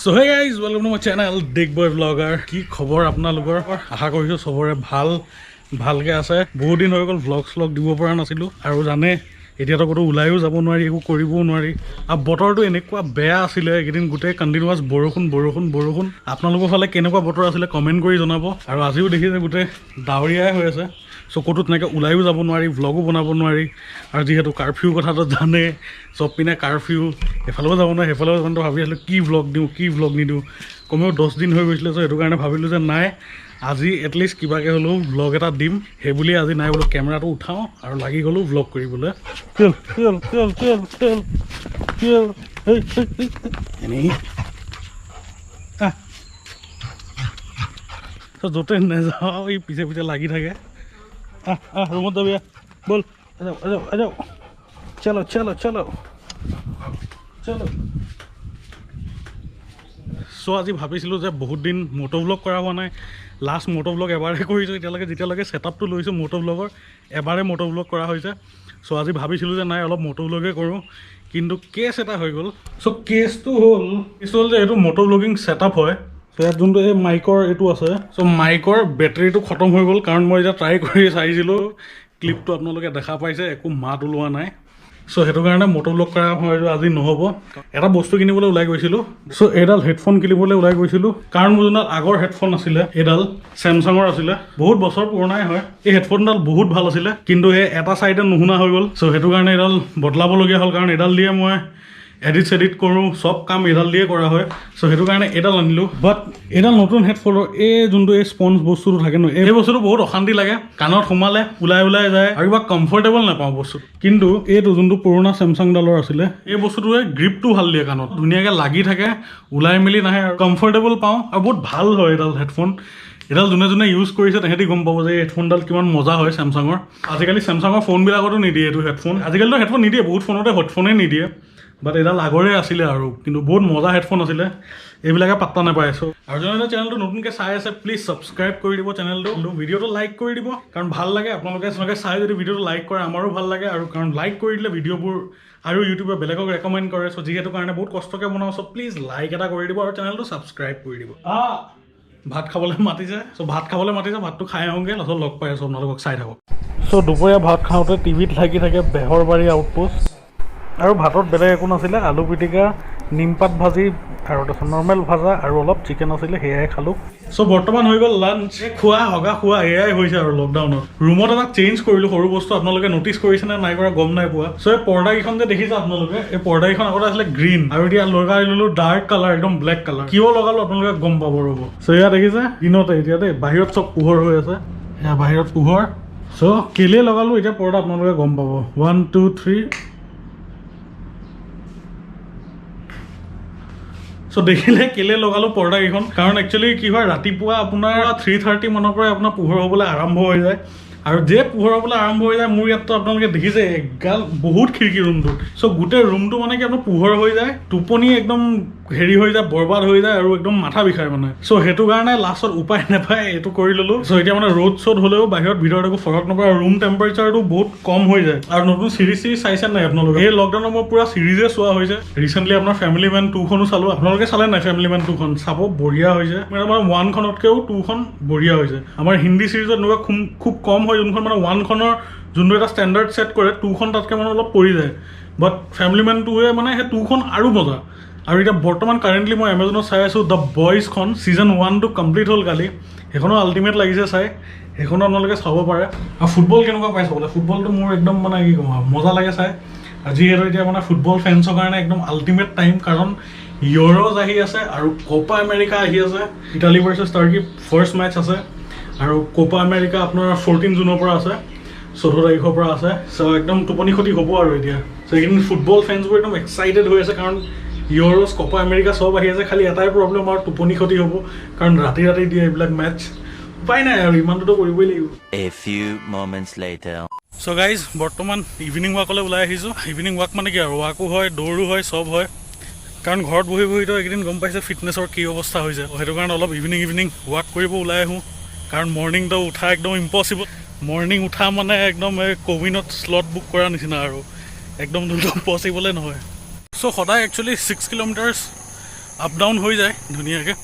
So hey guys, welcome to my channel Digboi Vlogger. কি খবৰ আপোনালোকৰ? আশা কৰিছোঁ চবৰে ভাল, ভালকৈ আছে। বহুত দিন হৈ গ'ল ভ্লগ শ্লগ দিব পৰা নাছিলোঁ আৰু জানে এতিয়াতো ক'তো ওলায়ো যাব নোৱাৰি, একো কৰিবও নোৱাৰি আৰু বতৰটো এনেকুৱা বেয়া আছিলে এইকেইদিন, গোটেই কণ্টিনিউৱাছ বৰষুণ বৰষুণ বৰষুণ। আপোনালোকৰ ফালে কেনেকুৱা বতৰ আছিলে কমেণ্ট কৰি জনাব। আৰু আজিও দেখিছে গোটেই ডাৱৰীয়াই হৈ আছে। চ' ক'তো তেনেকৈ ওলায়ো যাব নোৱাৰি, ভ্লগো বনাব নোৱাৰি আৰু যিহেতু কাৰফিউ কথাটো জানে, চব পিনে কাৰফিউ, এফালেও যাব নোৱাৰি সেইফালেও যাব নোৱাৰি। ভাবি আছিলোঁ কি ভ্লগ দিওঁ কি ভ্লগ নিদিওঁ, কমেও 10 দিন হৈ গৈছিলে। চ' সেইটো কাৰণে ভাবিলোঁ যে নাই, আজি এটলিষ্ট কিবাকৈ হ'লেও ভ্লগ এটা দিম। সেইবুলি আজি নাই বোলো কেমেৰাটো উঠাওঁ আৰু লাগি গ'লোঁ ভ্লগ কৰিবলৈ। চল চল চল চল চল চল, এনেই আহ। চ' য'তে নাযাওঁ ই পিছে পিছে লাগি থাকে। আহ আহ, ৰুমত যাবি, আহ, ব'ল, আজাও আজাও আজাও, চলো চলো চলো চলো। চ' আজি ভাবিছিলোঁ যে বহুত দিন মটো ভ্লগ কৰা হোৱা নাই। লাষ্ট মটো ভ্লগ এবাৰেই কৰিছোঁ এতিয়ালৈকে, যেতিয়ালৈকে ছেটআপটো লৈছোঁ মটো ভ্লগৰ, এবাৰে মটো ভ্লগ কৰা হৈছে। চ' আজি ভাবিছিলোঁ যে নাই, অলপ মটো ভ্লগে কৰোঁ, কিন্তু কেছ এটা হৈ গ'ল। চ' কেছটো হ'ল যে এইটো মটো ভ্লগিং ছেটআপ হয়। চ' ইয়াত যোনটো এই মাইকৰ এইটো আছে, চ' মাইকৰ বেটেৰীটো খতম হৈ গ'ল। কাৰণ মই এতিয়া ট্ৰাই কৰি চাইছিলোঁ, ক্লিপটো আপোনালোকে দেখা পাইছে, একো মাত ওলোৱা নাই। চ' সেইটো কাৰণে মটো ভ্লগ কৰা হয়তো আজি নহ'ব। এটা বস্তু কিনিবলৈ ওলাই গৈছিলোঁ। চ' এইডাল হেডফোন কিনিবলৈ ওলাই গৈছিলোঁ, কাৰণ মোৰ যোনডাল আগৰ হেডফোন আছিলে, এইডাল চেমচাঙৰ আছিলে, বহুত বছৰ পুৰণাই হয়। এই হেডফোনডাল বহুত ভাল আছিলে, কিন্তু এই এটা চাইডে নুশুনা হৈ গ'ল। চ' সেইটো কাৰণে এইডাল বদলাবলগীয়া হ'ল, কাৰণ এইডাল দিয়ে মই এডিট চেডিট কৰোঁ, চব কাম এইডাল দিয়ে কৰা হয়। চ' সেইটো কাৰণে এইডাল আনিলোঁ। বাট এইডাল নতুন হেডফোনৰ এই যোনটো এই স্পঞ্জ বস্তুটো থাকে ন, এই বস্তুটো বহুত অশান্তি লাগে, কাণত সোমালে ওলাই ওলাই যায় আৰু কিবা কমফৰ্টেবল নাপাওঁ বস্তুটো। কিন্তু এইটো যোনটো পুৰণা চেমচাংডালৰ আছিলে, এই বস্তুটোৱে গ্ৰিপটো ভাল দিয়ে, কাণত ধুনীয়াকৈ লাগি থাকে, ওলাই মেলি নাহে আৰু কমফৰ্টেবল পাওঁ আৰু বহুত ভাল হয় এইডাল হেডফোন। এইডাল যোনে যোনে ইউজ কৰিছে তেহেঁতি গম পাব যে এই হেডফোনডাল কিমান মজা হয় চেমচাঙৰ। আজিকালি চেমচাঙৰ ফোনবিলাকতো নিদিয়ে এইটো হেডফোন। আজিকালিতো হেডফোন নিদিয়ে, বহুত ফোনতে হেডফোনেই নিদিয়ে। বাট এইডাল আগৰে আছিলে আৰু কিন্তু বহুত মজা হেডফোন আছিলে, এইবিলাকে পাত্তা নাপায়। চ' আৰু যোনে চেনেলটো নতুনকৈ চাই আছে, প্লিজ ছাবস্ক্ৰাইব কৰি দিব চেনেলটো, ভিডিঅ'টো লাইক কৰি দিব, কাৰণ ভাল লাগে আপোনালোকে আপোনালোকে চাই যদি ভিডিঅ'টো লাইক কৰে আমাৰো ভাল লাগে। আৰু কাৰণ লাইক কৰি দিলে ভিডিঅ'বোৰ আৰু ইউটিউবে বেলেগক ৰেকমেণ্ড কৰে। চ' যিহেতু কাৰণে বহুত কষ্টকৈ বনাওঁ, চ' প্লিজ লাইক এটা কৰি দিব আৰু চেনেলটো ছাবস্ক্ৰাইব কৰি দিব। ভাত খাবলৈ মাতিছে। চ' ভাত খাবলৈ মাতিছে, ভাতটো খাই আহোঁগৈ, তাৰপিছত লগ পাই আছোঁ আপোনালোকক, চাই থাকক। চ' দুপৰীয়া ভাত খাওঁতে টিভিত লাগি থাকে বেহৰবাৰী আউটপোষ্ট আৰু ভাতত বেলেগ একো নাছিলে, আলু পিটিকা, নিমপাত ভাজি আৰু তাৰপিছত নৰ্মেল ভাজা আৰু অলপ চিকেন আছিলে, সেয়াই খালোঁ। চ' বৰ্তমান হৈ গ'ল লাঞ্চ। খোৱা হগা খোৱা এয়াই হৈছে আৰু লকডাউনত। ৰুমত এটা চেঞ্জ কৰিলোঁ সৰু বস্তু, আপোনালোকে নটিচ কৰিছে নে নাই কৰা গম নাই পোৱা। চ' এই পৰ্দাকেইখন যে দেখিছে আপোনালোকে, এই পৰ্দাকেইখন আগতে আছিলে গ্ৰীণ আৰু এতিয়া লগাই ল'লোঁ ডাৰ্ক কালাৰ, একদম ব্লেক কালাৰ। কিয় লগালোঁ আপোনালোকে গম পাব, ৰ'ব। চ' এয়া দেখিছে দিনতে এতিয়া দেই, বাহিৰত চব পোহৰ হৈ আছে, এয়া বাহিৰত পোহৰ। চ' কেলে লগালোঁ এতিয়া পৰ্দা আপোনালোকে গম পাব। One two three. চ' দেখিলে কেলে লগালোঁ পৰ্দাকেইখন? কাৰণ একচুৱেলি কি হয়, ৰাতিপুৱা আপোনাৰ 3:30 মানৰ পৰাই আপোনাৰ পোহৰ হ'বলৈ আৰম্ভ হৈ যায় আৰু যে পোহৰ হ'বলৈ আৰম্ভ হৈ যায়, মোৰ ইয়াততো আপোনালোকে দেখিছে এগাল বহুত খিৰিকী ৰুমটোত। চ' গোটেই ৰুমটো মানে কি আপোনাৰ পোহৰ হৈ যায়, টোপনি একদম হেৰি হৈ যায়, বৰবাদ হৈ যায় আৰু একদম মাথা বিষায় মানে। চ' সেইটো কাৰণে লাষ্টত উপায় নাপায় এইটো কৰি ল'লোঁ। চ' এতিয়া মানে ৰ'দ চ'দ হ'লেও বাহিৰত ভিতৰত একো ফৰক নপৰে আৰু ৰুম টেম্পাৰেচাৰটো বহুত কম হৈ যায়। আৰু নতুন চিৰিজ চিৰিজ চাইছে নাই আপোনালোকে? এই লকডাউনত মই পূৰা চিৰিজে চোৱা হৈছে। ৰিচেণ্টলি আপোনাৰ ফেমিলি মেন 2খনো চালোঁ। আপোনালোকে চালে নাই ফেমিলি মেন 2খন? চাব, বঢ়িয়া হৈছে। মানে আমাৰ 1খনতকৈও 2খন বঢ়িয়া হৈছে। আমাৰ হিন্দী চিৰিজত এনেকুৱা খুব খুব কম হয়, যোনখন মানে 1খনৰ যোনটো এটা ষ্টেণ্ডাৰ্ড ছেট কৰে, 2খন তাতকৈ মানে অলপ পৰি যায়। বাট ফেমিলি মেন 2ৱে মানে সেই 2খন আৰু মজা। আৰু এতিয়া বৰ্তমান কাৰেণ্টলি মই এমেজনত চাই আছোঁ the বইজখন, ছিজন 1টো কমপ্লিট হ'ল কালি। সেইখনো আল্টিমেট লাগিছে চাই, সেইখনো আপোনালোকে চাব পাৰে। আৰু ফুটবল কেনেকুৱা পাই চাবলৈ? ফুটবলটো মোৰ একদম মানে কি ক'ম আৰু, মজা লাগে চাই। আৰু যিহেতু এতিয়া মানে ফুটবল ফেন্সৰ কাৰণে একদম আল্টিমেট টাইম, কাৰণ ইউৰোজ আহি আছে আৰু কোপা আমেৰিকা আহি আছে। Italy versus Turkey first match আছে আৰু কোপা আমেৰিকা আপোনাৰ 14 জুনৰ পৰা আছে, 14 তাৰিখৰ পৰা আছে। চ' একদম টোপনি ক্ষতি হ'ব আৰু এতিয়া। চ' এইকেইদিন ফুটবল ফেন্সবোৰ একদম এক্সাইটেড হৈ আছে, কাৰণ ইউৰোজ, কোপা আমেৰিকা চব আহি আছে। খালি এটাই প্ৰব্লেম আৰু, টোপনি ক্ষতি হ'ব, কাৰণ ৰাতি ৰাতি দিয়ে এইবিলাক মেটচ। উপায় নাই আৰু, ইমানটোতো কৰিবই লাগিব। A few moments later. So guys, বৰ্তমান ইভিনিং ৱাকলৈ ওলাই আহিছোঁ। ইভিনিং ৱাক মানে কি আৰু, ৱাকো হয়, দৌৰো হয়, চব হয়। কাৰণ ঘৰত বহি বহিতো এইকেইদিন গম পাইছে ফিটনেছৰ কি অৱস্থা হৈছে। সেইটো কাৰণে অলপ ইভিনিং ইভিনিং ৱাক কৰিব ওলাই আহোঁ, কাৰণ মৰ্ণিংটো উঠা একদম ইম্পচিবল। মৰ্ণিং উঠা মানে একদম এই কোভিডত শ্লট বুক কৰা নিচিনা আৰু একদম পচিবলে নহয়। চ' সদায় একচুৱেলি 6 কিলোমিটাৰ্ছ আপ ডাউন হৈ যায় ধুনীয়াকৈ।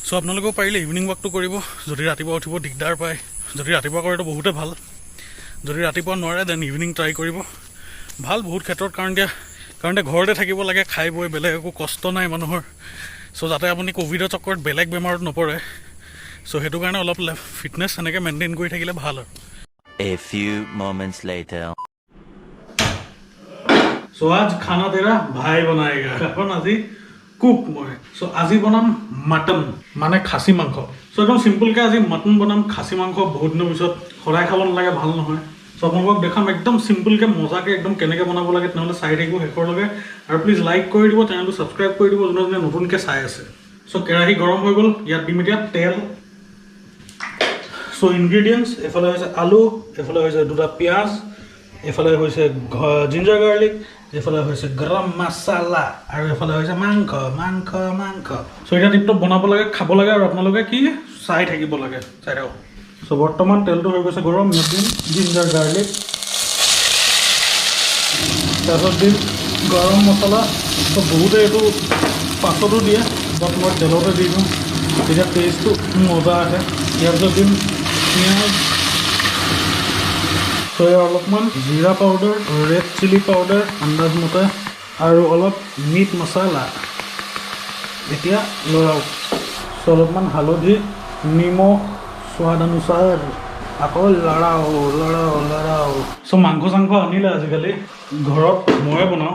চ' আপোনালোকেও পাৰিলে ইভিনিং ৱাকটো কৰিব, যদি ৰাতিপুৱা উঠিব দিগদাৰ পায়। যদি ৰাতিপুৱা কৰেতো বহুতে ভাল, যদি ৰাতিপুৱা নোৱাৰে then evening try কৰিব, ভাল বহুত ক্ষেত্ৰত। কাৰণ এতিয়া ঘৰতে থাকিব লাগে খাই বৈ, বেলেগ একো কষ্ট নাই মানুহৰ। চ' যাতে আপুনি ক'ভিডৰ চক্কৰত বেলেগ বেমাৰত নপৰে, চ' সেইটো কাৰণে অলপ ফিটনেছ সেনেকৈ মেইনটেইন কৰি থাকিলে ভাল আৰু। A few moments later. চ' आज खाना तेरा भाई बनाएगा, কাৰণ আজি কুক মই। চ' আজি বনাম মাটন, মানে খাচী মাংস। চ' একদম চিম্পলকৈ আজি মাটন বনাম, খাচী মাংস। বহুত দিনৰ পিছত, সদায় খাব নালাগে, ভাল নহয়। চ' আপোনালোকক দেখাম একদম চিম্পলকৈ মজাকৈ একদম কেনেকৈ বনাব লাগে। তেনেহ'লে চাই থাকিব শেষৰলৈকে আৰু প্লিজ লাইক কৰি দিব, চেনেলটো ছাবস্ক্ৰাইব কৰি দিব যোনে যোনে নতুনকৈ চাই আছে। চ' কেৰাহী গৰম হৈ গ'ল, ইয়াত দিম এতিয়া তেল। চ' ইনগ্ৰিডিয়েণ্টছ এইফালে হৈছে আলু, এইফালে হৈছে দুটা পিঁয়াজ, এইফালে হৈছে জিঞ্জাৰ গাৰ্লিক, এইফালে হৈছে গৰম মছলা আৰু এইফালে হৈছে মাংস, মাংস, মাংস। চ' এতিয়া টিপটপ বনাব লাগে, খাব লাগে আৰু আপোনালোকে কি চাই থাকিব লাগে, চাই থাকক। চ' বৰ্তমান তেলটো হৈ গৈছে গৰম, ইয়াত দিম জিঞ্জাৰ গাৰ্লিক, তাৰপিছত দিম গৰম মছলা। চ' বহুতে এইটো পাছতো দিয়ে, বাট মই তেলতে দি দিওঁ, তেতিয়া টেষ্টটো মজা আহে। ইয়াৰ পিছত দিম পিঁয়াজ। চ' ইয়াৰ অলপমান জিৰা পাউডাৰ, ৰেড চিলি পাউডাৰ আন্দাজমতে আৰু অলপ মিট মছলা। এতিয়া লৰাওক। চ' অলপমান হালধি, নিমখ সোৱাদ অনুসাৰ, আকৌ লৰাও, লৰাও, লৰাও। চ' মাংস চাংস আনিলে আজিকালি ঘৰত ময়ে বনাওঁ।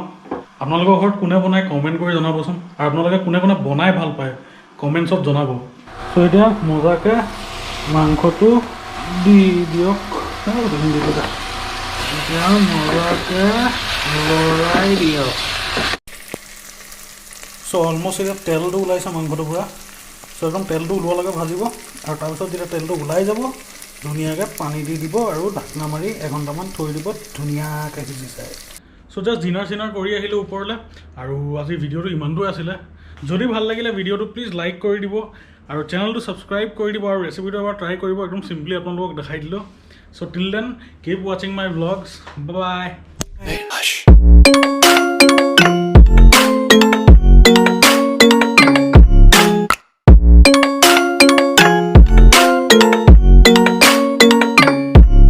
আপোনালোকৰ ঘৰত কোনে বনায় কমেণ্ট কৰি জনাবচোন, আৰু আপোনালোকে কোনে কোনে বনাই ভাল পায় কমেণ্টছত জনাব। চ' এতিয়া মজাকৈ মাংসটো দি দিয়ক। এতিয়া মজাকৈ লৰাই দিয়ক। চ' অলমষ্ট এতিয়া তেলটো ওলাইছে মাংসটোৰ পৰা। চ' একদম তেলটো ওলোৱালৈকে ভাজিব আৰু তাৰপিছত যেতিয়া তেলটো ওলাই যাব, ধুনীয়াকৈ পানী দি দিব আৰু ঢাকনা মাৰি এঘণ্টামান থৈ দিব, ধুনীয়াকৈ সিজি যায়। চ' জাষ্ট ডিনাৰ চিনাৰ কৰি আহিলোঁ ওপৰলৈ আৰু আজি ভিডিঅ'টো ইমানটোৱে আছিলে। যদি ভাল লাগিলে ভিডিঅ'টো প্লিজ লাইক কৰি দিব আৰু চেনেলটো ছাবস্ক্ৰাইব কৰি দিব আৰু ৰেচিপিটো এবাৰ ট্ৰাই কৰিব। একদম চিম্পলি আপোনালোকক দেখাই দিলোঁ। So till then, keep watching my vlogs. Bye.